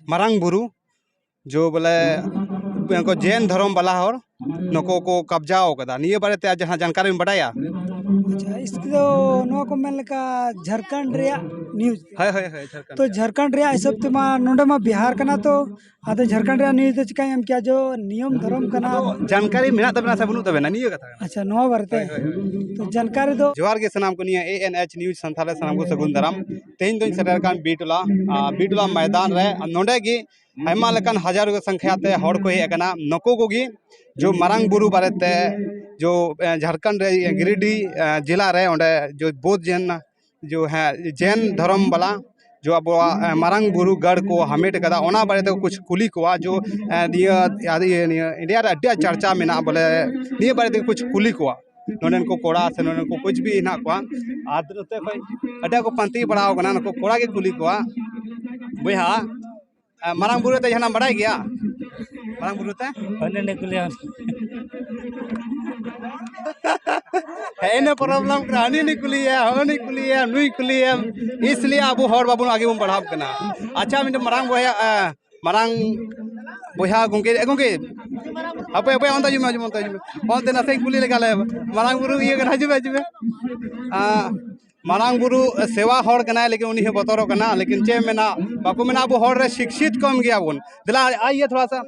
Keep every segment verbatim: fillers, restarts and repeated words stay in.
ᱢᱟᱨᱟᱝ ᱵᱩᱨᱩ, ᱡᱚ ᱵᱚᱞᱮ ᱩᱱᱠᱩ ᱡᱮᱱ ᱫᱷᱚᱨᱚᱢ ᱵᱟᱞᱟ ᱦᱚᱲ ᱱᱩᱠᱩ ᱠᱚ ᱠᱟᱵᱽᱡᱟᱣ ᱠᱟᱫᱟ, ᱱᱤᱭᱟᱹ ᱵᱟᱨᱮᱛᱮ ᱟᱨ ᱡᱟᱦᱟᱸ ᱡᱟᱱᱠᱟᱨᱤᱢ ᱵᱟᱰᱟᱭᱟ? ᱟᱪᱪᱷᱟ, ᱤᱥᱠ ᱫᱚ ᱱᱚᱣᱟ ᱠᱚ ᱢᱮᱱ ᱞᱮᱠᱟ ᱡᱷᱟᱲᱠᱷᱚᱸᱰ ᱨᱮᱭᱟᱜ ᱱᱤᱭᱩᱡᱽ᱾ ᱦᱳᱭ, ᱦᱳᱭ, ᱦᱳᱭ, ᱡᱷᱟᱲᱠᱷᱚᱸᱰ ᱛᱚ ᱨᱮᱭᱟᱜ᱾ ᱡᱷᱟᱲᱠᱷᱚᱸᱰ ᱨᱮᱭᱟᱜ ᱦᱤᱥᱟᱹᱵ ᱛᱮᱢᱟ ᱱᱚᱰᱮ ᱢᱟ ᱵᱤᱦᱟᱨ ᱠᱟᱱᱟ, ᱛᱚ ᱟᱫᱚ ᱡᱷᱟᱲᱠᱷᱚᱸᱰ ᱨᱮᱭᱟᱜ ᱱᱤᱭᱩᱡᱽ ᱫᱚ ᱪᱤᱠᱟᱹᱧ ᱮᱢ ᱠᱮᱭᱟ, ᱡᱚ ᱱᱤᱭᱚᱢ ᱫᱷᱚᱨᱚᱢ ᱠᱟᱱᱟ᱾ ᱟᱫᱚ ᱡᱟᱱᱠᱟᱨᱤ ᱢᱮᱱᱟᱜ ᱛᱟᱵᱮᱱᱟ ᱥᱮ ᱵᱟᱹᱱᱩᱜ ᱛᱟᱵᱮᱱᱟ ᱱᱤᱭᱟᱹ ᱠᱟᱛᱷᱟ ᱠᱟᱱᱟ? ᱟᱪᱪᱷᱟ, ᱱᱚᱣᱟ ᱵᱟᱨᱮᱛᱮ ᱦᱳᱭ, ᱦᱳᱭ, ᱦᱳᱭ᱾ ᱛᱚ ᱡᱟᱱᱠᱟᱨᱤ ᱫᱚ ᱡᱚᱦᱟᱨ ᱜᱮ ᱥᱟᱱᱟᱢ ᱠᱚ, ᱱᱤᱭᱟᱹ ᱮ ᱮᱱ ᱮᱭᱤᱪ ᱱᱤᱭᱩᱡᱽ ᱥᱟᱱᱛᱷᱟᱞ ᱨᱮ ᱥᱟᱱᱟᱢ ᱠᱚ ᱥᱟᱹᱜᱩᱱ ᱫᱟᱨᱟᱢ᱾ ᱛᱮᱦᱮᱧ ᱫᱚᱧ ᱥᱮᱴᱮᱨ ᱟᱠᱟᱱ ᱵᱤᱴᱚᱞᱟ, ᱟᱨ ᱵᱤᱴᱚᱞᱟ ᱢᱚᱭᱫᱟᱱ ᱨᱮ᱾ ᱱᱚᱰᱮ ᱜᱮ ᱟᱭᱢᱟ ᱞᱮᱠᱟᱱ ᱦᱟᱡᱟᱨ ᱥᱚᱝᱠᱷᱭᱟ ᱛᱮ ᱦᱚᱲ ᱠᱚ ᱦᱮᱡ ᱟᱠᱟᱱᱟ᱾ ᱱᱩᱠᱩ ᱠᱚᱜᱮ ᱡᱚ ᱢᱟᱨᱟᱝ ᱵᱩᱨᱩ ᱵᱟᱨᱮᱛᱮ ᱡᱚ, ᱮ, ᱡᱷᱟᱲᱠᱷᱚᱸᱰ ᱨᱮ ᱜᱤᱨᱤᱰᱤ, ᱮ, ᱡᱮᱞᱟ ᱨᱮ ᱚᱸᱰᱮ ᱡᱚ ᱵᱳᱫᱷ ᱡᱮᱱ, ᱡᱚ, ᱦᱮᱸ, ᱡᱮᱱ ᱫᱷᱚᱨᱚᱢ ᱵᱟᱞᱟ ᱡᱚ ᱟᱵᱚᱣᱟᱜ, ᱮ, ᱢᱟᱨᱟᱝ ᱵᱩᱨᱩ ᱜᱟᱲ ᱠᱚ ᱦᱟᱢᱮᱴ ᱟᱠᱟᱫᱟ, ᱚᱱᱟ ᱵᱟᱨᱮᱛᱮ ᱠᱩᱪ ᱠᱩᱞᱤ ᱠᱚᱣᱟ᱾ ᱡᱚ, ᱮ, ᱱᱤᱭᱟᱹ, ᱟᱹᱰᱤ, ᱱᱤᱭᱟᱹ ᱤᱱᱰᱤᱭᱟ ᱨᱮ ᱟᱹᱰᱤ ᱟᱸᱴ ᱪᱟᱨᱪᱟ ᱢᱮᱱᱟᱜᱼᱟ, ᱵᱚᱞᱮ ᱱᱤᱭᱟᱹ ᱵᱟᱨᱮᱛᱮ ᱠᱩᱪ ᱠᱩᱞᱤ ᱠᱚᱣᱟ᱾ ᱱᱚᱰᱮᱱ ᱠᱚ ᱠᱚᱲᱟ ᱥᱮ ᱱᱚᱰᱮᱱ ᱠᱚ ᱠᱩᱪ ᱵᱤ ᱦᱮᱱᱟᱜ ᱠᱚᱣᱟ, ᱟᱨ ᱱᱚᱛᱮ ᱠᱷᱚᱱ ᱟᱹᱰᱤ ᱟᱸᱴ ᱠᱚ ᱯᱟᱱᱛᱮ ᱵᱟᱲᱟᱣ ᱠᱟᱱᱟ, ᱱᱩᱠᱩ ᱠᱚᱲᱟ ᱜᱮ ᱠᱩᱞᱤ ᱠᱚᱣᱟ᱾ ᱵᱚᱭᱦᱟ, ᱮ, ᱢᱟᱨᱟᱝ ᱵᱩᱨᱩ ᱛᱮ ᱡᱟᱦᱟᱱᱟᱜ ᱵᱟᱲᱟᱭ ᱜᱮᱭᱟ? ᱢᱟᱨᱟᱝ ᱵᱩᱨᱩ ᱛᱮ? ᱦᱳᱭ, ᱱᱚᱰᱮ ᱠᱩᱞᱤᱭᱟᱢ᱾ ᱦᱮᱸ, ᱤᱱᱟᱹ ᱯᱨᱚᱵᱞᱮᱢ ᱠᱟᱱᱟ, ᱦᱟᱹᱱᱤ ᱱᱤ ᱠᱩᱞᱤᱭᱟ, ᱦᱟᱹᱱᱤ ᱠᱩᱞᱤᱭᱟ, ᱱᱩᱭ ᱠᱩᱞᱤᱭᱟ, ᱤᱥᱞᱤᱭᱮ ᱟᱵᱚ ᱦᱚᱲ ᱵᱟᱵᱚᱱ ᱟᱜᱮ ᱵᱚᱱ ᱵᱟᱲᱦᱟᱣ ᱠᱟᱱᱟ᱾ ᱟᱪᱪᱷᱟ, ᱢᱤᱫᱴᱮᱱ ᱢᱟᱨᱟᱝ ᱵᱚᱭᱦᱟ, ᱮ, ᱢᱟᱨᱟᱝ ᱵᱚᱭᱦᱟ ᱜᱚᱢᱠᱮ, ᱮ, ᱜᱚᱢᱠᱮ, ᱦᱟᱯᱮ, ᱦᱟᱯᱮ, ᱚᱱᱛᱮ ᱦᱤᱡᱩᱜ ᱢᱮ, ᱦᱤᱡᱩᱜ ᱢᱮ, ᱚᱱᱛᱮ ᱦᱤᱡᱩᱜ ᱢᱮ᱾ ᱚᱱᱛᱮ ᱱᱟᱥᱮᱧ ᱠᱩᱞᱤ ᱞᱮᱜᱟ ᱞᱮ, ᱢᱟᱨᱟᱝ ᱵᱩᱨᱩ ᱤᱭᱟᱹ ᱠᱟᱱᱟ, ᱦᱤᱡᱩᱜ ᱢᱮ, ᱦᱤᱡᱩᱜ ᱢᱮ᱾ ᱟ, ᱢᱟᱨᱟᱝ ᱵᱩᱨᱩ ᱥᱮᱣᱟ ᱦᱚᱲ ᱠᱟᱱᱟᱭ, ᱞᱮᱠᱤᱱ ᱩᱱᱤ ᱦᱚᱸ ᱵᱚᱛᱚᱨᱚᱜ ᱠᱟᱱᱟ᱾ ᱞᱮᱠᱤᱱ ᱪᱮᱫ ᱮᱢ ᱢᱮᱱᱟ, ᱵᱟᱠᱚ ᱢᱮᱱᱟ ᱟᱵᱚ ᱦᱚᱲ ᱨᱮ ᱥᱤᱠᱥᱤᱛ ᱠᱚᱢ ᱜᱮᱭᱟ ᱵᱚᱱ᱾ ᱫᱮᱞᱟ, ᱟᱭᱤᱭᱮ ᱛᱷᱚᱲᱟ ᱥᱟ,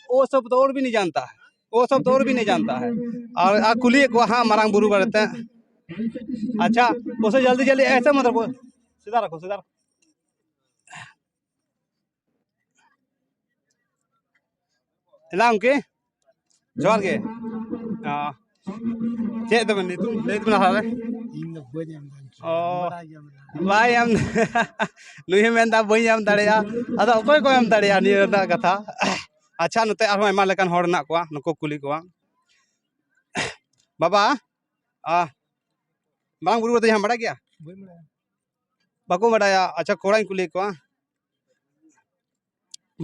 ᱳ ᱥᱚᱵ ᱛᱚ ᱚᱨ ᱵᱷᱤ ᱱᱟᱦᱤᱸ ᱡᱟᱱᱛᱟ ᱦᱟᱭ, ᱳ ᱥᱚᱵ ᱛᱚ ᱚᱨ ᱵᱷᱤ ᱱᱟᱦᱤᱸ ᱡᱟᱱᱛᱟ ᱦᱟᱭ᱾ ᱟᱨ, ᱟᱨ ᱠᱩᱞᱤᱭᱮᱫ ᱠᱚᱣᱟ ᱦᱟᱸᱜ ᱢᱟᱨᱟᱝ ᱵᱩᱨᱩ ᱵᱟᱨᱮᱛᱮ᱾ ᱟᱪᱪᱷᱟ, ᱩᱥᱮ ᱡᱚᱞᱫᱤ ᱡᱚᱞᱫᱤ ᱮᱥᱮ ᱢᱚᱛᱞᱚᱵ ᱥᱤᱫᱷᱟ ᱨᱟᱠᱷᱳ, ᱥᱤᱫᱷᱟ ᱨᱟᱠᱷᱳ᱾ ᱮᱱᱟ ᱜᱚᱢᱠᱮ, ᱡᱚᱦᱟᱨ ᱜᱮ᱾ ᱚ, ᱪᱮᱫ ᱛᱟᱵᱮᱱ ᱧᱩᱛᱩᱢ? ᱞᱟᱹᱭ ᱛᱟᱵᱮᱱ ᱞᱟᱦᱟ ᱨᱮ᱾ ᱤᱧ ᱫᱚ ᱵᱟᱹᱧ ᱮᱢ ᱫᱟᱲᱮᱭᱟᱜᱼᱟ᱾ ᱚ, ᱵᱟᱲᱟᱭ ᱜᱮᱭᱟᱢ ᱱᱟᱦᱟᱜ᱾ ᱵᱟᱭ ᱮᱢ, ᱱᱩᱭ ᱦᱚᱸ ᱢᱮᱱᱫᱟ, "ᱵᱟᱹᱧ ᱮᱢ ᱫᱟᱲᱮᱭᱟᱜᱼᱟ᱾" ᱟᱫᱚ ᱚᱠᱚᱭ ᱠᱚ ᱮᱢ ᱫᱟᱲᱮᱭᱟᱜᱼᱟ ᱱᱤᱭᱟᱹ ᱨᱮᱱᱟᱜ ᱠᱟᱛᱷᱟ? ᱟᱪᱪᱷᱟ, ᱱᱚᱛᱮ ᱟᱨᱦᱚᱸ ᱟᱭᱢᱟ ᱞᱮᱠᱟᱱ ᱦᱚᱲ ᱦᱮᱱᱟᱜ ᱠᱚᱣᱟ, ᱱᱩᱠᱩ ᱠᱩᱞᱤ ᱠᱚᱣᱟ᱾ ᱵᱟᱵᱟ, ᱟ, ᱢᱟᱨᱟᱝ ᱵᱩᱨᱩ ᱵᱟᱨᱮᱛᱮ ᱡᱟᱦᱟᱸ ᱵᱟᱲᱟᱭ ᱜᱮᱭᱟ? ᱵᱟᱹᱧ ᱵᱟᱲᱟᱭᱟ᱾ ᱵᱟᱠᱚ ᱵᱟᱰᱟᱭᱟ? ᱟᱪᱪᱷᱟ, ᱠᱚᱲᱟᱧ ᱠᱩᱞᱤᱭᱮᱫ ᱠᱚᱣᱟ᱾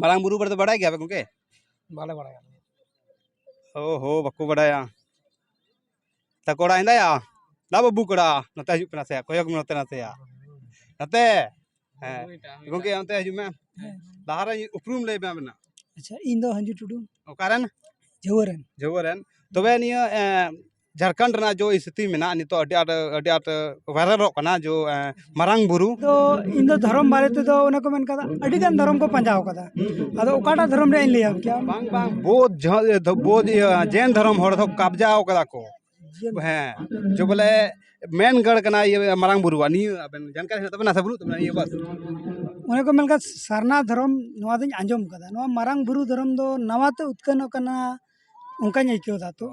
ᱢᱟᱨᱟᱝ ᱵᱩᱨᱩ ᱵᱟᱨᱮᱛᱮ ᱵᱟᱰᱟᱭ ᱜᱮᱭᱟ ᱯᱮ ᱜᱚᱢᱠᱮ? ᱵᱟᱞᱮ ᱵᱟᱲᱟᱭᱟ᱾ ᱳ ᱦᱳ, ᱵᱟᱠᱚ ᱵᱟᱰᱟᱭᱟ᱾ ᱛᱟ ᱠᱚᱲᱟ ᱦᱮᱸᱫᱟᱭᱟ, ᱫᱟ ᱵᱟᱹᱵᱩ ᱠᱚᱲᱟ, ᱱᱚᱛᱮ ᱦᱤᱡᱩᱜ ᱯᱮ ᱱᱟᱥᱮᱭᱟᱜ, ᱠᱚᱭᱚᱜ ᱢᱮ ᱱᱚᱛᱮ ᱱᱟᱥᱮᱭᱟᱜ᱾ ᱱᱚᱛᱮ᱾ ᱦᱮᱸ᱾ ᱜᱚᱢᱠᱮ, ᱚᱱᱛᱮ ᱦᱤᱡᱩᱜ ᱢᱮ᱾ ᱦᱮᱸ᱾ ᱞᱟᱦᱟᱨᱮ ᱩᱯᱨᱩᱢ ᱞᱟᱹᱭ ᱢᱮ ᱟᱵᱮᱱᱟᱜ᱾ ᱟᱪᱪᱷᱟ, ᱤᱧ ᱫᱚ ᱦᱟᱹᱡᱩ ᱴᱩᱰᱩ᱾ ᱚᱠᱟᱨᱮᱱ? ᱡᱷᱟᱹᱣᱟᱹ ᱨᱮᱱ᱾ ᱡᱷᱟᱹᱣᱟᱹ ᱨᱮᱱ᱾ ᱛᱚᱵᱮ ᱱᱤᱭᱟᱹ, ᱮ, ᱡᱷᱟᱲᱠᱷᱚᱸᱰ ᱨᱮᱱᱟᱜ ᱡᱚ ᱥᱛᱷᱤᱛᱤ ᱢᱮᱱᱟᱜᱼᱟ, ᱱᱤᱛᱚᱜ ᱟᱹᱰᱤ ᱟᱸᱴ, ᱟᱹᱰᱤ ᱟᱸᱴ ᱵᱷᱟᱭᱨᱟᱞᱚᱜ ᱠᱟᱱᱟ, ᱡᱚ, ᱮ, ᱢᱟᱨᱟᱝ ᱵᱩᱨᱩ᱾ ᱛᱚ ᱤᱧ ᱫᱚ ᱫᱷᱚᱨᱚᱢ ᱵᱟᱨᱮ ᱛᱮᱫᱚ ᱚᱱᱮ ᱠᱚ ᱢᱮᱱ ᱠᱟᱫᱟ, ᱟᱹᱰᱤ ᱜᱟᱱ ᱫᱷᱚᱨᱚᱢ ᱠᱚ ᱯᱟᱸᱡᱟ ᱟᱠᱟᱫᱟ᱾ ᱟᱫᱚ ᱚᱠᱟᱴᱟᱜ ᱫᱷᱚᱨᱚᱢ ᱨᱮᱭᱟᱜ ᱤᱧ ᱞᱟᱹᱭᱟᱢ ᱠᱮᱭᱟ? ᱵᱟᱝ, ᱵᱟᱝ, ᱵᱳᱫᱷ ᱡᱷ-, ᱵᱳᱫᱷ, ᱤᱭᱟᱹ, ᱡᱮᱱ ᱫᱷᱚᱨᱚᱢ ᱦᱚᱲ ᱫᱚ ᱠᱟᱵᱽᱡᱟᱣ ᱠᱟᱫᱟ ᱠᱚ᱾ ᱡᱮᱱ ᱦᱮᱸ, ᱡᱚ ᱵᱚᱞᱮ ᱢᱮᱱ ᱜᱟᱲ ᱠᱟᱱᱟ ᱤᱭᱟᱹ ᱢᱟᱨᱟᱝ ᱵᱩᱨᱩᱣᱟᱜ᱾ ᱱᱤᱭᱟᱹ ᱟᱵᱮᱱ ᱡᱟᱱᱠᱟᱨᱤ ᱦᱮᱱᱟᱜ ᱛᱟᱵᱮᱱᱟ ᱥᱮ ᱵᱟᱹᱱᱩᱜ ᱛᱟᱵᱮᱱᱟ? ᱤᱭᱟᱹ ᱵᱟᱥ᱾ ᱚᱱᱮ ᱠᱚ ᱢᱮᱱ ᱠᱟᱫ ᱥᱟᱨᱱᱟ ᱫᱷᱚᱨᱚᱢ, ᱱᱚᱣᱟ ᱫᱚᱧ ᱟᱸᱡᱚᱢ ᱠᱟᱫᱟ᱾ ᱱᱚᱣᱟ ᱢᱟᱨᱟᱝ ᱵᱩᱨᱩ ᱫᱷᱚᱨᱚᱢ ᱫᱚ ᱱᱟᱣᱟ ᱛᱮ ᱩᱛᱠᱟᱹᱱᱚᱜ ᱠᱟᱱᱟ, ᱚᱱᱠᱟᱧ ᱟᱹᱭᱠᱟᱹᱣ ᱫᱟ᱾ ᱛᱚ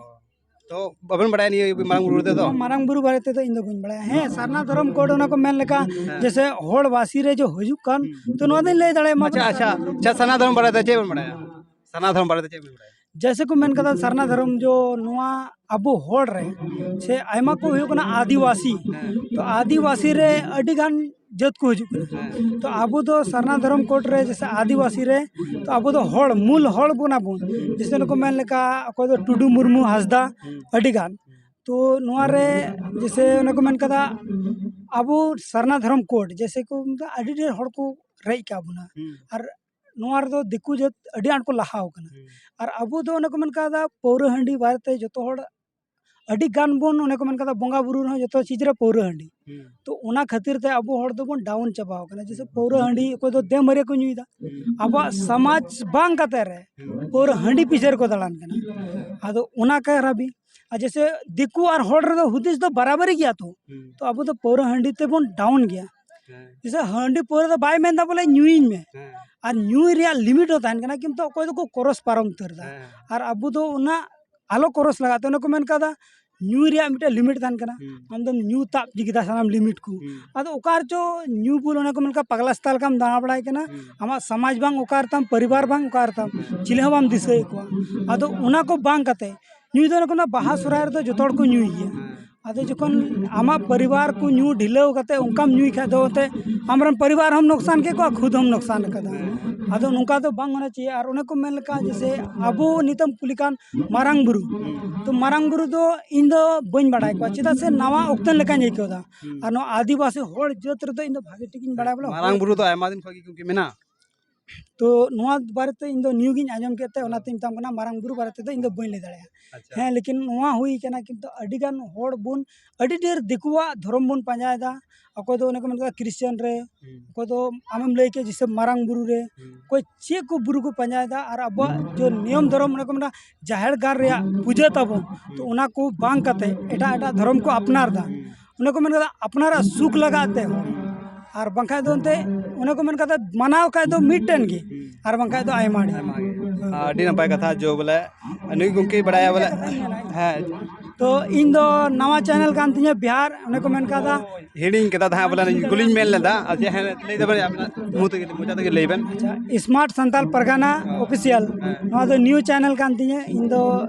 ᱛᱚ ᱵᱟᱵᱮᱱ ᱵᱟᱲᱟᱭᱟ ᱱᱤᱭᱟᱹ ᱢᱟᱨᱟᱝ ᱵᱩᱨᱩ ᱵᱟᱨᱮ ᱛᱮᱫᱚ? ᱢᱟᱨᱟᱝ ᱵᱩᱨᱩ ᱵᱟᱨᱮ ᱛᱮᱫᱚ ᱤᱧ ᱫᱚ ᱵᱟᱹᱧ ᱵᱟᱲᱟᱭᱟ᱾ ᱦᱮᱸ, ᱥᱟᱨᱱᱟ ᱫᱷᱚᱨᱚᱢ ᱠᱳᱰ ᱚᱱᱟ ᱠᱚ ᱢᱮᱱ ᱞᱮᱠᱟ, ᱦᱮᱸ᱾ ᱡᱮᱥᱮ ᱦᱚᱲ ᱵᱟᱥᱤ ᱨᱮ ᱡᱚ ᱦᱤᱡᱩᱜ ᱠᱟᱱ, ᱦᱩᱸ᱾ ᱛᱚ ᱱᱚᱣᱟ ᱫᱚᱧ ᱞᱟᱹᱭ ᱫᱟᱲᱮᱭᱟᱢᱟ᱾ ᱟᱪᱪᱷᱟ, ᱟᱪᱪᱷᱟ, ᱟᱪᱪᱷᱟ, ᱥᱟᱨᱱᱟ ᱫᱷᱚᱨᱚᱢ ᱵᱟᱨᱮ ᱛᱮ ᱪᱮᱫ ᱵᱮᱱ ᱵᱟᱲᱟᱭᱟ? ᱥᱟᱨᱱᱟ ᱫᱷᱚᱨᱚᱢ ᱵᱟᱨᱮ ᱛᱮ ᱪᱮᱫ ᱵᱮᱱ ᱵᱟᱲᱟᱭᱟ? ᱡᱮᱥᱮ ᱠᱚ ᱢᱮᱱ ᱠᱟᱫᱟ ᱥᱟᱨᱱᱟ ᱫᱷᱚᱨᱚᱢ ᱡᱚ ᱱᱚᱣᱟ ᱟᱵᱚ ᱦᱚᱲ ᱨᱮ ᱥᱮ ᱟᱭᱢᱟ ᱠᱚ ᱦᱩᱭᱩᱜ ᱠᱟᱱᱟ ᱟᱹᱫᱤᱵᱟᱹᱥᱤ᱾ ᱦᱮᱸ᱾ ᱛᱚ ᱟᱹᱫᱤᱵᱟᱹᱥᱤ ᱨᱮ ᱟᱹᱰᱤ ᱜᱟᱱ ᱡᱟᱹᱛ ᱠᱚ ᱦᱤᱡᱩᱜ ᱠᱟᱱᱟ᱾ ᱦᱮᱸ᱾ ᱛᱚ ᱟᱵᱚ ᱫᱚ ᱥᱟᱨᱱᱟ ᱫᱷᱚᱨᱚᱢ ᱠᱳᱰ ᱨᱮ ᱡᱮᱥᱮ ᱟᱹᱫᱤᱵᱟᱹᱥᱤ ᱨᱮ, ᱛᱚ ᱟᱵᱚ ᱫᱚ ᱦᱚᱲ, ᱢᱩᱞ ᱦᱚᱲ ᱵᱚᱱᱟ ᱵᱚᱱ᱾ ᱡᱮᱥᱮ ᱱᱩᱠᱩ ᱢᱮᱱ ᱞᱮᱠᱟ ᱚᱠᱚᱭ ᱫᱚ ᱴᱩᱰᱩ, ᱢᱩᱨᱢᱩ, ᱦᱟᱸᱥᱫᱟ, ᱦᱩᱸ᱾ ᱟᱹᱰᱤ ᱜᱟᱱ᱾ ᱛᱚ ᱱᱚᱣᱟ ᱨᱮ ᱡᱮᱥᱮ ᱚᱱᱮ ᱠᱚ ᱢᱮᱱ ᱠᱟᱫᱟ ᱟᱵᱚ ᱥᱟᱨᱱᱟ ᱫᱷᱚᱨᱚᱢ ᱠᱳᱰ, ᱡᱮᱥᱮ ᱠᱚ ᱢᱮᱛᱟᱜᱼᱟ, ᱟᱹᱰᱤ ᱰᱷᱮᱨ ᱦᱚᱲ ᱠᱚ ᱨᱮᱡ ᱠᱟᱜ ᱵᱚᱱᱟ᱾ ᱦᱩᱸ᱾ ᱟᱨ ᱱᱚᱣᱟ ᱨᱮᱫᱚ ᱫᱤᱠᱩ ᱡᱟᱹᱛ ᱟᱹᱰᱤ ᱟᱸᱴ ᱠᱚ ᱞᱟᱦᱟᱣ ᱠᱟᱱᱟ᱾ ᱦᱩᱸ᱾ ᱟᱨ ᱟᱵᱚ ᱫᱚ ᱚᱱᱮ ᱠᱚ ᱢᱮᱱ ᱠᱟᱫᱟ ᱯᱟᱹᱣᱨᱟᱹ ᱦᱟᱺᱰᱤ ᱵᱟᱨᱮᱛᱮ ᱡᱚᱛᱚ ᱦᱚᱲ ᱟᱹᱰᱤ ᱜᱟᱱ ᱵᱚᱱ, ᱚᱱᱮ ᱠᱚ ᱢᱮᱱ ᱠᱟᱫᱟ ᱵᱚᱸᱜᱟ ᱵᱩᱨᱩ ᱨᱮᱦᱚᱸ ᱡᱚᱛᱚ ᱪᱤᱡᱽ ᱨᱮ ᱯᱟᱹᱣᱨᱟᱹ ᱦᱟᱺᱰᱤ᱾ ᱦᱩᱸ᱾ ᱛᱚ ᱚᱱᱟ ᱠᱷᱟᱹᱛᱤᱨ ᱛᱮ ᱟᱵᱚ ᱦᱚᱲ ᱫᱚᱵᱚᱱ ᱰᱟᱣᱩᱱ ᱪᱟᱵᱟᱣ ᱠᱟᱱᱟ᱾ ᱡᱮᱥᱮ ᱯᱟᱹᱣᱨᱟᱹ ᱦᱟᱺᱰᱤ ᱚᱠᱚᱭ ᱫᱚ ᱫᱮᱢᱟᱹᱨᱤᱭᱟᱹ ᱠᱚ ᱧᱩᱭᱮᱫᱟ᱾ ᱦᱩᱸ᱾ ᱟᱵᱚᱣᱟᱜ ᱥᱚᱢᱟᱡᱽ ᱵᱟᱝ ᱠᱟᱛᱮ ᱨᱮ ᱦᱩᱸ᱾ ᱯᱟᱹᱣᱨᱟᱹ ᱦᱟᱺᱰᱤ ᱯᱤᱪᱷᱟᱹ ᱨᱮᱠᱚ ᱫᱟᱬᱟᱱ ᱠᱟᱱᱟ᱾ ᱦᱩᱸ᱾ ᱟᱫᱚ ᱚᱱᱟ ᱠᱟᱨᱟᱵᱤ ᱟᱨ ᱡᱮᱥᱮ ᱫᱤᱠᱩ ᱟᱨ ᱦᱚᱲ ᱨᱮᱫᱚ ᱦᱩᱫᱤᱥ ᱫᱚ ᱵᱟᱨᱟᱵᱟᱨᱤ ᱜᱮᱭᱟ ᱛᱚ᱾ ᱦᱩᱸ᱾ ᱛᱚ ᱟᱵᱚ ᱫᱚ ᱯᱟᱹᱣᱨᱟᱹ ᱦᱟᱺᱰᱤ ᱛᱮᱵᱚᱱ ᱰᱟᱣᱩᱱ ᱜᱮᱭᱟ᱾ ᱦᱮᱸ᱾ ᱡᱮᱥᱮ ᱦᱟᱺᱰᱤ ᱯᱟᱹᱣᱨᱟᱹ ᱫᱚ ᱵᱟᱭ ᱢᱮᱱᱫᱟ ᱵᱚᱞᱮ ᱧᱩᱭᱤᱧ ᱢᱮ᱾ ᱦᱮᱸ᱾ ᱟᱨ ᱧᱩᱭ ᱨᱮᱭᱟᱜ ᱞᱤᱢᱤᱴ ᱦᱚᱸ ᱛᱟᱦᱮᱱ ᱠᱟᱱᱟ, ᱠᱤᱱᱛᱩ ᱚᱠᱚᱭ ᱫᱚᱠᱚ ᱠᱨᱚᱥ ᱯᱟᱨᱚᱢ ᱩᱛᱟᱹᱨ ᱮᱫᱟ᱾ ᱦᱮᱸ᱾ ᱟᱨ ᱟᱵᱚ ᱫᱚ ᱚᱱᱟ ᱟᱞᱚ ᱠᱨᱚᱥ ᱞᱟᱜᱟᱜ ᱛᱮ ᱚᱱᱮ ᱠᱚ ᱢᱮᱱ ᱠᱟᱫᱟ ᱧᱩᱭ ᱨᱮᱭᱟᱜ ᱢᱤᱫᱴᱮᱱ ᱞᱤᱢᱤᱴ ᱛᱟᱦᱮᱱ ᱠᱟᱱᱟ᱾ ᱦᱩᱸ᱾ ᱟᱢ ᱫᱚᱢ ᱧᱩ ᱛᱟᱵ ᱤᱫᱤ ᱠᱮᱫᱟ ᱥᱟᱱᱟᱢ ᱞᱤᱢᱤᱴ ᱠᱚ᱾ ᱦᱩᱸ᱾ ᱟᱫᱚ ᱚᱠᱟ ᱨᱮᱪᱚ ᱧᱩ ᱵᱩᱞ ᱚᱱᱮ ᱠᱚ ᱢᱮᱱ ᱞᱮᱠᱟ ᱯᱟᱜᱽᱞᱟ ᱥᱮᱛᱟ ᱞᱮᱠᱟᱢ ᱫᱟᱬᱟ ᱵᱟᱲᱟᱭ ᱠᱟᱱᱟ᱾ ᱦᱩᱸ᱾ ᱟᱢᱟᱜ ᱥᱚᱢᱟᱡᱽ ᱵᱟᱝ ᱚᱠᱟ ᱨᱮᱛᱟᱢ, ᱯᱚᱨᱤᱵᱟᱨ ᱵᱟᱝ ᱚᱠᱟ ᱨᱮᱛᱟᱢ, ᱪᱤᱞᱤ ᱦᱚᱸ ᱵᱟᱢ ᱫᱤᱥᱟᱹᱭᱮᱫ ᱠᱚᱣᱟ᱾ ᱟᱫᱚ ᱚᱱᱟ ᱠᱚ ᱵᱟᱝ ᱠᱟᱛᱮ ᱧᱩᱭ ᱫᱚ ᱚᱱᱮ ᱠᱚ ᱢᱮᱱᱟ ᱵᱟᱦᱟ ᱥᱚᱦᱨᱟᱭ ᱨᱮᱫᱚ ᱡᱚᱛᱚ ᱦᱚᱲ ᱠᱚ ᱧᱩᱭ ᱜᱮᱭᱟ᱾ ᱦᱮᱸ᱾ ᱟᱫᱚ ᱡᱚᱠᱷᱚᱱ ᱟᱢᱟᱜ ᱯᱚᱨᱤᱵᱟᱨ ᱠᱚ ᱧᱩ ᱰᱷᱤᱞᱟᱹᱣ ᱠᱟᱛᱮ ᱚᱱᱠᱟᱢ ᱧᱩᱭ ᱠᱷᱟᱡ ᱫᱚ ᱮᱱᱛᱮ ᱟᱢᱨᱮᱱ ᱯᱚᱨᱤᱵᱟᱨ ᱦᱚᱸᱢ ᱱᱚᱠᱥᱟᱱ ᱠᱮᱫ ᱠᱚᱣᱟ, ᱠᱷᱩᱫ ᱦᱚᱸᱢ ᱱᱚᱠᱥᱟᱱ ᱠᱟᱫᱟ᱾ ᱦᱮᱸ᱾ ᱟᱫᱚ ᱱᱚᱝᱠᱟ ᱫᱚ ᱵᱟᱝ ᱦᱳᱱᱟ ᱪᱟᱦᱤᱭᱮ᱾ ᱟᱨ ᱚᱱᱮ ᱠᱚ ᱢᱮᱱ ᱞᱮᱠᱟ, ᱡᱮᱥᱮ ᱟᱵᱚ ᱱᱤᱛᱚᱜ ᱮᱢ ᱠᱩᱞᱤ ᱠᱟᱱ ᱢᱟᱨᱟᱝ ᱵᱩᱨᱩ, ᱛᱚ ᱢᱟᱨᱟᱝ ᱵᱩᱨᱩ ᱫᱚ ᱤᱧ ᱫᱚ ᱵᱟᱹᱧ ᱵᱟᱲᱟᱭ ᱠᱚᱣᱟ, ᱪᱮᱫᱟᱜ ᱥᱮ ᱱᱟᱣᱟ ᱚᱠᱛᱚ ᱞᱮᱠᱟᱧ ᱟᱹᱭᱠᱟᱹᱣ ᱮᱫᱟ᱾ ᱟᱨ ᱱᱚᱣᱟ ᱟᱹᱫᱤᱵᱟᱹᱥᱤ ᱦᱚᱲ ᱡᱟᱹᱛ ᱨᱮᱫᱚ ᱤᱧ ᱫᱚ ᱵᱷᱟᱜᱮ ᱴᱷᱤᱠ ᱤᱧ ᱵᱟᱲᱟᱭᱟ ᱵᱚᱞᱮ᱾ ᱢᱟᱨᱟᱝ ᱵᱩᱨᱩ ᱫᱚ ᱟᱭᱢᱟ ᱫᱤᱱ ᱠᱷᱚᱱ ᱜᱮ ᱜᱚᱢᱠᱮ ᱢᱮᱱᱟᱜᱼᱟ᱾ ᱛᱚ ᱱᱚᱣᱟ ᱵᱟᱨᱮᱛᱮ ᱤᱧ ᱫᱚ ᱱᱤᱭᱩ ᱜᱤᱧ ᱟᱸᱡᱚᱢ ᱠᱮᱫ ᱛᱮ, ᱚᱱᱟᱛᱮᱧ ᱢᱮᱛᱟᱢ ᱠᱟᱱᱟ, ᱢᱟᱨᱟᱝ ᱵᱩᱨᱩ ᱵᱟᱨᱮ ᱛᱮᱫᱚ ᱤᱧ ᱫᱚ ᱵᱟᱹᱧ ᱞᱟᱹᱭ ᱫᱟᱲᱮᱭᱟᱜᱼᱟ᱾ ᱟᱪᱪᱷᱟ᱾ ᱦᱮᱸ, ᱞᱮᱠᱤᱱ ᱱᱚᱣᱟ ᱦᱩᱭ ᱠᱟᱱᱟ, ᱠᱤᱱᱛᱩ ᱟᱹᱰᱤ ᱜᱟᱱ ᱦᱚᱲ ᱵᱚᱱ ᱟᱹᱰᱤ ᱰᱷᱮᱨ ᱫᱤᱠᱩᱣᱟᱜ ᱫᱷᱚᱨᱚᱢ ᱵᱚᱱ ᱯᱟᱸᱡᱟᱭᱮᱫᱟ᱾ ᱚᱠᱚᱭ ᱫᱚ ᱚᱱᱮ ᱠᱚ ᱢᱮᱱ ᱠᱮᱫᱟ ᱠᱷᱨᱤᱥᱪᱟᱱ ᱨᱮ, ᱦᱩᱸ᱾ ᱚᱠᱚᱭ ᱫᱚ ᱟᱢᱮᱢ ᱞᱟᱹᱭ ᱠᱮᱫ ᱡᱮᱥᱮ ᱢᱟᱨᱟᱝ ᱵᱩᱨᱩ ᱨᱮ, ᱦᱩᱸ᱾ ᱚᱠᱚᱭ ᱪᱮᱫ ᱠᱚ ᱵᱩᱨᱩ ᱠᱚ ᱯᱟᱸᱡᱟᱭᱮᱫᱟ, ᱟᱨ ᱟᱵᱚᱣᱟᱜ ᱡᱮ ᱱᱤᱭᱚᱢ ᱫᱷᱚᱨᱚᱢ ᱚᱱᱮ ᱠᱚ ᱢᱮᱱᱟ ᱡᱟᱦᱮᱨ ᱜᱟᱲ ᱨᱮᱭᱟᱜ ᱯᱩᱡᱟᱹ ᱛᱟᱵᱚᱱ, ᱛᱚ ᱚᱱᱟ ᱠᱚ ᱵᱟᱝ ᱠᱟᱛᱮ ᱮᱴᱟᱜ ᱮᱴᱟᱜ ᱫᱷᱚᱨᱚᱢ ᱠᱚ ᱟᱯᱱᱟᱨ ᱮᱫᱟ᱾ ᱦᱩᱸ᱾ ᱚᱱᱮ ᱠᱚ ᱢᱮᱱ ᱠᱟᱫᱟ, ᱟᱯᱱᱟᱨᱟᱜ ᱥᱩᱠ ᱞᱟᱜᱟᱜ ᱛᱮ ᱦᱚᱲ, ᱟᱨ ᱵᱟᱝᱠᱷᱟᱡ ᱫᱚ ᱮᱱᱛᱮ ᱚᱱᱮ ᱠᱚ ᱢᱮᱱ ᱠᱟᱫᱟ, ᱢᱟᱱᱟᱣ ᱠᱷᱟᱡ ᱫᱚ ᱢᱤᱫᱴᱮᱱ ᱜᱮ, ᱟᱨ ᱵᱟᱝᱠᱷᱟᱡ ᱫᱚ ᱟᱭᱢᱟ ᱰᱷᱮᱨ᱾ ᱟᱭᱢᱟ ᱜᱮ᱾ ᱟᱹᱰᱤ ᱱᱟᱯᱟᱭ ᱠᱟᱛᱷᱟ, ᱡᱚ ᱵᱚᱞᱮ ᱱᱩᱭ ᱜᱚᱢᱠᱮᱭ ᱵᱟᱲᱟᱭᱟ ᱵᱚᱞᱮ᱾ ᱦᱮᱸ᱾ ᱛᱚ ᱤᱧ ᱫᱚ ᱱᱟᱣᱟ ᱪᱮᱱᱮᱞ ᱠᱟᱱ ᱛᱤᱧᱟᱹ ᱵᱤᱦᱟᱨ, ᱚᱱᱮ ᱠᱚ ᱢᱮᱱ ᱠᱟᱫᱟ᱾ ᱦᱤᱲᱤᱧ ᱠᱮᱫᱟ ᱛᱟᱦᱮᱸᱫ ᱵᱚᱞᱮ, ᱤᱧ ᱠᱩᱞᱤᱧ ᱢᱮᱱ ᱞᱮᱫᱟ᱾ ᱟᱨ ᱪᱮᱫ ᱦᱮᱸ ᱞᱟᱹᱭ ᱫᱟᱵᱮᱱ, ᱟᱵᱮᱱᱟᱜ ᱢᱩ ᱛᱮᱜᱮ, ᱢᱚᱪᱟ ᱛᱮᱜᱮ ᱞᱟᱹᱭ ᱵᱮᱱ᱾ ᱟᱪᱪᱷᱟ, ᱥᱢᱟᱨᱴ ᱥᱟᱱᱛᱟᱞ ᱯᱟᱨᱜᱟᱱᱟ ᱚᱯᱷᱤᱥᱤᱭᱟᱞ, ᱱᱚᱣᱟ ᱫᱚ ᱱᱤᱭᱩ ᱪᱮᱱᱮᱞ ᱠᱟᱱ ᱛᱤᱧᱟᱹ᱾ ᱤᱧ ᱫᱚ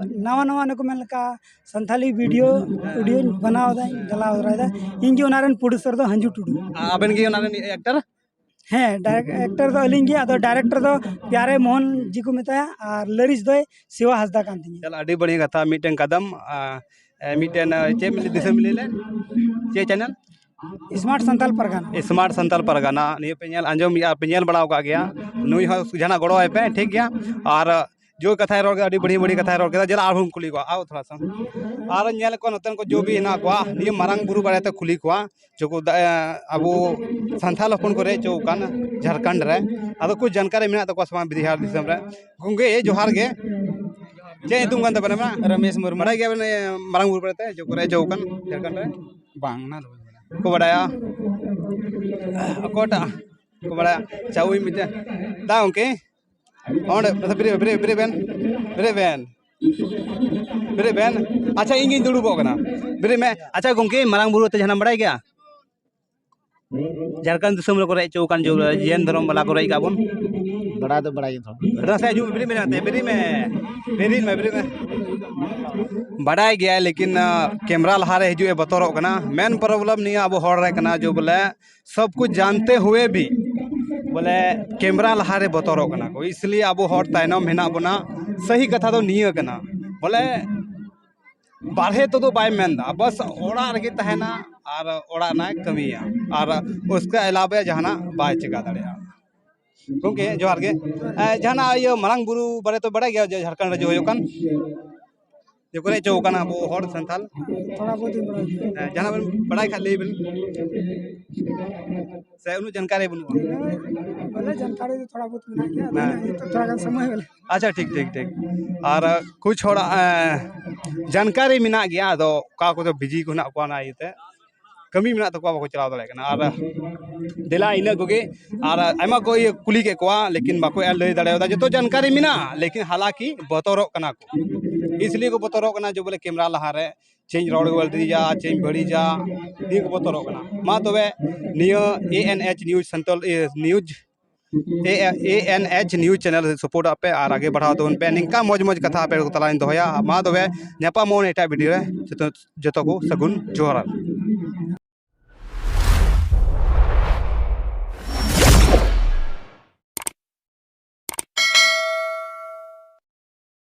ᱱᱟᱣᱟ ᱱᱟᱣᱟ, ᱚᱱᱮ ᱠᱚ ᱢᱮᱱ ᱞᱮᱠᱟ, ᱥᱟᱱᱛᱷᱟᱞᱤ ᱵᱷᱤᱰᱤᱭᱳ, ᱚᱰᱤᱭᱳᱧ ᱵᱮᱱᱟᱣ ᱮᱫᱟ, ᱪᱟᱞᱟᱣ ᱛᱚᱨᱟᱭᱮᱫᱟ᱾ ᱤᱧ ᱜᱮ ᱚᱱᱟ ᱨᱮᱱ ᱯᱨᱚᱰᱭᱩᱥᱟᱨ ᱫᱚ ᱦᱟᱹᱱᱡᱩ ᱴᱩᱰᱩ᱾ ᱟ-, ᱟᱵᱮᱱ ᱜᱮ ᱚᱱᱟ ᱨᱮᱱ ᱮᱠᱴᱟᱨ? ᱦᱮᱸ, ᱰᱟᱭᱨᱮᱠᱴ-, ᱮᱠᱴᱟᱨ ᱫᱚ ᱟᱹᱞᱤᱧ ᱜᱮ, ᱟᱫᱚ ᱰᱟᱭᱨᱮᱠᱴᱚᱨ ᱫᱚ ᱯᱭᱟᱨᱮ ᱢᱳᱦᱚᱱ ᱡᱤ ᱠᱚ ᱢᱮᱛᱟᱭᱟ, ᱟᱨ ᱞᱟᱹᱨᱤᱥ ᱫᱚᱭ ᱥᱤᱣᱟ ᱦᱟᱸᱥᱫᱟ ᱠᱟᱱ ᱛᱤᱧᱟ᱾ ᱪᱚᱞᱚ, ᱟᱹᱰᱤ ᱵᱟᱹᱲᱤᱭᱟᱹ ᱠᱟᱛᱷᱟ, ᱢᱤᱫᱴᱮᱱ ᱠᱟᱫᱟᱢ, ᱟ, ᱮ, ᱢᱤᱫᱴᱮᱱ, ᱟ, ᱪᱮᱫ ᱫᱤᱥᱚᱢ ᱞᱟᱹᱭ ᱞᱮᱫ? ᱪᱮᱫ ᱪᱮᱱᱮᱞ? ᱥᱢᱟᱨᱴ ᱥᱟᱱᱛᱟᱞ ᱯᱟᱨᱜᱟᱱᱟ᱾ ᱥᱢᱟᱨᱴ ᱥᱟᱱᱛᱟᱞ ᱯᱟᱨᱜᱟᱱᱟ, ᱱᱤᱭᱟᱹ ᱯᱮ ᱧᱮᱞ ᱟᱸᱡᱚᱢ ᱜᱮᱭᱟ, ᱯᱮ ᱧᱮᱞ ᱵᱟᱲᱟ ᱟᱠᱟᱫ ᱜᱮᱭᱟ᱾ ᱱᱩᱭ ᱦᱚᱸ ᱡᱟᱦᱟᱱᱟᱜ ᱜᱚᱲᱚ ᱟᱭ ᱯᱮ, ᱴᱷᱤᱠ ᱜᱮᱭᱟ? ᱟᱨ ᱡᱳ ᱠᱟᱛᱷᱟᱭ ᱨᱚᱲ ᱠᱮᱫᱟ, ᱟᱹᱰᱤ ᱵᱟᱹᱲᱤᱡ ᱵᱟᱹᱲᱤᱡ ᱠᱟᱛᱷᱟᱭ ᱨᱚᱲ ᱠᱮᱫᱟ᱾ ᱡᱮᱞᱟ ᱟᱨᱦᱚᱸ ᱠᱩᱞᱤ ᱠᱚᱣᱟ, ᱟᱣ ᱛᱷᱚᱲᱟ ᱥᱟ᱾ ᱟᱨ ᱧᱮᱞ ᱠᱚᱣᱟ ᱱᱚᱛᱮᱱ ᱠᱚ ᱡᱳ ᱵᱤ ᱦᱮᱱᱟᱜ ᱠᱚᱣᱟ, ᱱᱤᱭᱟᱹ ᱢᱟᱨᱟᱝ ᱵᱩᱨᱩ ᱵᱟᱨᱮᱛᱮ ᱠᱩᱞᱤ ᱠᱚᱣᱟ, ᱡᱳ ᱠᱚ ᱫᱟ-, ᱮ, ᱟᱵᱚ ᱥᱟᱱᱛᱟᱲ ᱦᱚᱯᱚᱱ ᱠᱚ ᱨᱮᱡ ᱦᱚᱪᱚ ᱟᱠᱟᱱ ᱡᱷᱟᱲᱠᱷᱚᱸᱰ ᱨᱮ᱾ ᱟᱫᱚ ᱠᱚ ᱡᱟᱱᱠᱟᱨᱤ ᱢᱮᱱᱟᱜ ᱛᱟᱠᱚᱣᱟ ᱥᱮ ᱵᱟᱝ ᱵᱤᱦᱟᱨ ᱫᱤᱥᱚᱢ ᱨᱮ? ᱜᱚᱝᱠᱮ, ᱮ, ᱡᱚᱦᱟᱨ ᱜᱮ᱾ ᱪᱮᱫ ᱧᱩᱛᱩᱢ ᱠᱟᱱ ᱛᱟᱵᱮᱱᱟ ᱟᱢᱟᱜ? ᱨᱚᱢᱮᱥ ᱢᱩᱨᱢᱩ᱾ ᱵᱟᱲᱟᱭ ᱜᱮᱭᱟ ᱵᱮᱱ, ᱮ, ᱢᱟᱨᱟᱝ ᱵᱩᱨᱩ ᱵᱟᱨᱮᱛᱮ, ᱡᱳ ᱠᱚ ᱨᱮᱡ ᱦᱚᱪᱚ ᱟᱠᱟᱱ ᱡᱷᱟᱲᱠᱷᱚᱸᱰ ᱨᱮ? ᱵᱟᱝ, ᱚᱱᱟ ᱫᱚ ᱵᱟᱹᱧ ᱵᱟᱲᱟᱭᱟ᱾ ᱠᱚ ᱵᱟᱲᱟᱭᱟ? ᱚᱠᱚᱭᱴᱟᱜ? ᱠᱚ ᱵᱟᱲᱟᱭᱟ? ᱪᱟᱣᱤ ᱢᱤᱫᱴᱮᱱ᱾ ᱫᱟ ᱜᱚᱝᱠᱮ, ᱚᱸᱰᱮ, ᱵᱮᱨᱮᱫ, ᱵᱮᱨᱮᱫ, ᱵᱮᱨᱮᱫ ᱵᱮᱱ, ᱵᱮᱨᱮᱫ ᱵᱮᱱ, ᱵᱮᱨᱮᱫ ᱵᱮᱱ᱾ ᱟᱪᱪᱷᱟ, ᱤᱧ ᱜᱤᱧ ᱫᱩᱲᱩᱵᱚᱜ ᱠᱟᱱᱟ᱾ ᱵᱮᱨᱮᱫ ᱢᱮ᱾ ᱟᱪᱪᱷᱟ ᱜᱚᱝᱠᱮ, ᱢᱟᱨᱟᱝ ᱵᱩᱨᱩ ᱟᱛᱮ ᱡᱟᱦᱟᱱᱟᱜ ᱮᱢ ᱵᱟᱲᱟᱭ ᱜᱮᱭᱟ? ᱡᱷᱟᱲᱠᱷᱚᱸᱰ ᱫᱤᱥᱚᱢ ᱨᱮᱠᱚ ᱨᱮᱡ ᱦᱚᱪᱚ ᱟᱠᱟᱱ ᱡᱮ ᱡᱮᱱ ᱫᱷᱚᱨᱚᱢ ᱵᱟᱞᱟ ᱠᱚ ᱨᱮᱡ ᱠᱟᱜ ᱵᱚᱱ᱾ ᱵᱟᱲᱟᱭ ᱫᱚ ᱵᱟᱲᱟᱭ ᱜᱮ ᱛᱷᱚᱲᱟ᱾ ᱟᱫᱚ ᱱᱟᱥᱮ ᱦᱤᱡᱩᱜ ᱢᱮ, ᱵᱮᱨᱮᱫ ᱢᱮ, ᱱᱟᱛᱮ ᱵᱮᱨᱮᱫ ᱢᱮ, ᱵᱮᱨᱮᱫ ᱢᱮ, ᱵᱮᱨᱮᱫ ᱢᱮ᱾ ᱵᱟᱰᱟᱭ ᱜᱮᱭᱟᱭ, ᱞᱮᱠᱤᱱ, ᱟ, ᱠᱮᱢᱨᱟ ᱞᱟᱦᱟᱨᱮ ᱦᱤᱡᱩᱜ ᱮ ᱵᱚᱛᱚᱨᱚᱜ ᱠᱟᱱᱟ᱾ ᱢᱮᱱ ᱯᱨᱚᱵᱞᱮᱢ ᱱᱤᱭᱟᱹ ᱟᱵᱚ ᱦᱚᱲ ᱨᱮ ᱠᱟᱱᱟ, ᱡᱮ ᱵᱚᱞᱮ ᱥᱚᱵ ᱠᱩᱪ ᱡᱟᱱᱛᱮ ᱦᱩᱭᱮ ᱵᱷᱤ ᱵᱚᱞᱮ ᱠᱮᱢᱨᱟ ᱞᱟᱦᱟᱨᱮ ᱵᱚᱛᱚᱨᱚᱜ ᱠᱟᱱᱟ ᱠᱚ, ᱤᱥᱞᱤᱭᱮ ᱟᱵᱚ ᱦᱚᱲ ᱛᱟᱭᱱᱚᱢ ᱦᱮᱱᱟᱜ ᱵᱚᱱᱟ᱾ ᱥᱟᱹᱦᱤ ᱠᱟᱛᱷᱟ ᱫᱚ ᱱᱤᱭᱟᱹ ᱠᱟᱱᱟ, ᱵᱚᱞᱮ ᱵᱟᱨᱦᱮ ᱛᱮᱫᱚ ᱵᱟᱭ ᱢᱮᱱᱫᱟ, ᱵᱟᱥ ᱚᱲᱟᱜ ᱨᱮᱜᱮ ᱛᱟᱦᱮᱱᱟ ᱟᱨ ᱚᱲᱟᱜ ᱨᱮᱱᱟᱜ ᱠᱟᱹᱢᱤᱭᱟ, ᱟᱨ ᱩᱥᱠᱮ ᱟᱞᱟᱣᱟ ᱡᱟᱦᱟᱱᱟᱜ ᱵᱟᱭ ᱪᱮᱠᱟ ᱫᱟᱲᱮᱭᱟᱜᱼᱟ᱾ ᱜᱚᱢᱠᱮ ᱡᱚᱦᱟᱨ ᱜᱮ᱾ ᱮ, ᱡᱟᱦᱟᱱᱟᱜ ᱤᱭᱟᱹ ᱢᱟᱨᱟᱝ ᱵᱩᱨᱩ ᱵᱟᱨᱮ ᱛᱮ ᱵᱟᱲᱟᱭ ᱜᱮᱭᱟ ᱡᱮ ᱡᱷᱟᱲᱠᱷᱚᱸᱰ ᱨᱟᱡᱽᱡᱚ ᱦᱩᱭᱩᱜ ᱠᱟᱱ, ᱡᱮ ᱠᱚᱨᱮ ᱪᱚ ᱠᱟᱱᱟ ᱟᱵᱚ ᱦᱚᱲ ᱥᱟᱱᱛᱟᱞ? ᱛᱷᱚᱲᱟ ᱵᱚᱦᱩᱛ ᱤᱧ ᱵᱟᱲᱟᱭ ᱜᱮᱭᱟ᱾ ᱦᱮᱸ, ᱡᱟᱦᱟᱱᱟᱜ ᱵᱮᱱ ᱵᱟᱲᱟᱭ ᱠᱷᱟᱡ ᱞᱟᱹᱭ ᱵᱮᱱ᱾ ᱥᱮ ᱩᱱᱟᱹᱜ ᱡᱟᱱᱠᱟᱨᱤ ᱵᱟᱹᱱᱩᱜᱼᱟ? ᱵᱚᱞᱮ ᱡᱟᱱᱠᱟᱨᱤ ᱫᱚ ᱛᱷᱚᱲᱟ ᱵᱚᱦᱩᱛ ᱢᱮᱱᱟᱜ ᱜᱮᱭᱟ, ᱟᱫᱚ ᱦᱮᱸ᱾ ᱤᱧᱟᱹᱜ ᱱᱤᱛᱚᱜ ᱛᱷᱚᱲᱟ ᱜᱟᱱ ᱥᱚᱢᱚᱭ ᱵᱚᱞᱮ᱾ ᱟᱪᱪᱷᱟ, ᱴᱷᱤᱠ, ᱴᱷᱤᱠ, ᱴᱷᱤᱠ᱾ ᱟᱨ ᱠᱩᱪ ᱦᱚᱲᱟᱜ, ᱮ, ᱡᱟᱱᱠᱟᱨᱤ ᱢᱮᱱᱟᱜ ᱜᱮᱭᱟ, ᱟᱫᱚ ᱚᱠᱟ ᱠᱚᱫᱚ ᱵᱤᱡᱤ ᱠᱚ ᱦᱮᱱᱟᱜ ᱠᱚᱣᱟ, ᱚᱱᱟ ᱤᱭᱟᱹᱛᱮ ᱠᱟᱹᱢᱤ ᱢᱮᱱᱟᱜ ᱛᱟᱠᱚᱣᱟ, ᱵᱟᱠᱚ ᱪᱟᱞᱟᱣ ᱫᱟᱲᱮᱭᱟᱜ ᱠᱟᱱᱟ᱾ ᱟᱨ ᱫᱮᱞᱟ ᱤᱱᱟᱹ ᱠᱚᱜᱮ᱾ ᱟᱨ ᱟᱭᱢᱟ ᱠᱚ ᱤᱭᱟᱹ ᱠᱩᱞᱤ ᱠᱮᱫ ᱠᱚᱣᱟ, ᱞᱮᱠᱤᱱ ᱵᱟᱠᱚ ᱞᱟᱹᱭ ᱫᱟᱲᱮᱭᱟᱫᱟ᱾ ᱡᱚᱛᱚ ᱡᱟᱱᱠᱟᱨᱤ ᱢᱮᱱᱟᱜᱼᱟ, ᱞᱮᱠᱤᱱ ᱦᱟᱞᱟᱠᱤ ᱵᱚᱛᱚᱨᱚᱜ ᱠᱟᱱᱟ ᱠᱚ᱾ ᱤᱥᱞᱤᱭᱮ ᱠᱚ ᱵᱚᱛᱚᱨᱚᱜ ᱠᱟᱱᱟ ᱡᱮ ᱵᱚᱞᱮ ᱠᱮᱢᱨᱟ ᱞᱟᱦᱟᱨᱮ ᱪᱮᱫ ᱤᱧ ᱨᱚᱲ ᱵᱟᱹᱲᱤᱡᱟ, ᱪᱮᱫ ᱤᱧ ᱵᱟᱹᱲᱤᱡᱟ, ᱱᱤᱭᱟᱹ ᱠᱚ ᱵᱚᱛᱚᱨᱚᱜ ᱠᱟᱱᱟ᱾ ᱢᱟ ᱛᱚᱵᱮ ᱱᱤᱭᱟᱹ ᱮ ᱮᱱ ᱮᱭᱤᱪ ᱱᱤᱭᱩᱡᱽ ᱥᱮᱱᱴᱟᱨ, ᱤᱭᱟᱹ, ᱱᱤᱭᱩᱡᱽ, ᱮ, ᱮ N H news channel support ᱟᱯᱮ ᱟᱨ ᱟᱜᱮ ᱵᱟᱲᱦᱟᱣ ᱛᱟᱵᱚᱱ ᱯᱮ᱾ ᱱᱤᱝᱠᱟ ᱢᱚᱡᱽ ᱢᱚᱡᱽ ᱠᱟᱛᱷᱟ ᱟᱯᱮ ᱠᱚ ᱛᱟᱞᱟᱨᱤᱧ ᱫᱚᱦᱚᱭᱟ᱾ ᱢᱟ ᱛᱚᱵᱮ ᱧᱟᱯᱟᱢᱚᱜ ᱮᱴᱟᱜ ᱵᱷᱤᱰᱤᱭᱳ ᱨᱮ᱾ ᱡᱚᱛᱚ, ᱡᱚᱛᱚ ᱠᱚ ᱥᱟᱹᱜᱩᱱ ᱡᱚᱦᱟᱨ᱾